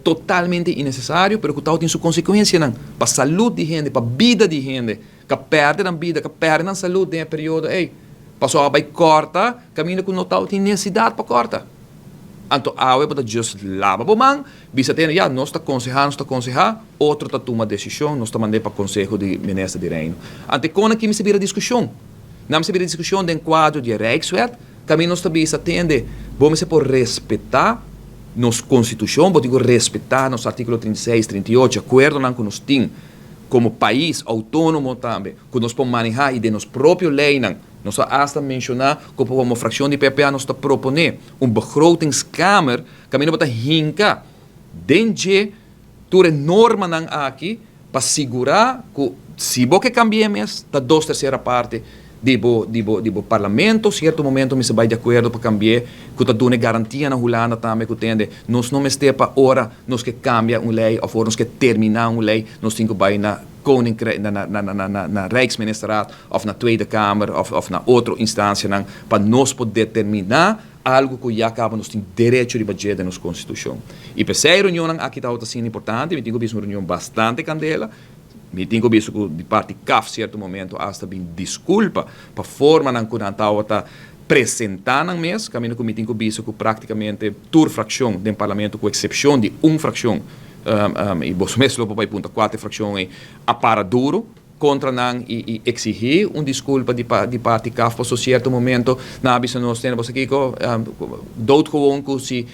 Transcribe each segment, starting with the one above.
Totalmente innecesario, pero cu tin su consecuencianan pa salud di hende, pa bida di hende, cu a perde nan bida, cu a perde nan salud den e periodo ey. Paso a bay corta caminda cu no tin necesidad pa corta. Anto awe bo ta just laba bo man, bisa tene, ja, nos ta conseha, nos ta conseha, otro ta tuma decision, nos ta manda pa Conseho di Minister di Reino. Anto con aki mester bira discusion. Nan mester bira discusion den cuadro di Rijkswet, caminda nos ta bisa tende, bo mester por respeta nos Constitucion, bo tin cu respeta nos articulo 36, 38, acuerdonan cu nos tin como pais autonomo tambe, cu nos por maneha y den nos propio leynan. Nos a hasta menciona cu como fraccion di PPA nos ta propone un begrotingskamer, caminda bo ta hinca den dje tur e normanan aki pa sigura cu si bo ke cambia mes, ta dos tercera parte di bo parlamento, cierto momento mester bay di acuerdo pa cambia, cu ta duna garantia na Hulanda tambe cu tende, nos no mester pa ora nos ke cambia un ley of ora nos ke termina un ley, nos tin cu bay na Koninkrijk, na Rijksministerraad of na Tweede Kamer of na otro instancianan pa nos por determina algo cu ya caba nos tin derecho di budget den nos Constitucion. Y p'esey e reunion aki ta asina importante. Mi tin cu bisa un reunion bastante candela. Mi tin cu bisa cu di parti CAF cierto momento hasta bin disculpa pa forma nan cu nan ta presenta nan mes, caminda cu mi tin cu bisa cu practicamente tur fraccion den parlamento, cu excepcion di un fraccion, y bo mes lo por punta cuatro fraccion a para duro contra nan y exigi un disculpa di parti CAF pa cierto momento nan a bisa nos tene bo kico doodgewoon cu si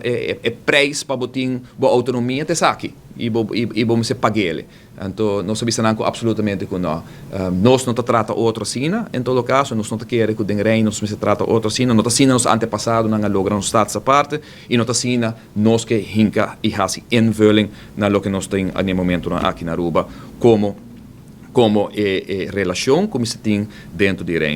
e prijs pa bo tin bo autonomia ta esaki y bo mester pag'e. Anto nos a bisa nan absolutamente cu no. Nos no ta trata otro asina, en todo caso, nos no ta kere cu den Reino nos mester trata otro asina, no ta asina nos antepasadonan a logra nos status aparte y no ta asina nos ke hinca y haci invulling na loke nos tin na e momento aki na Aruba como relacion cu nos tin den di Reino.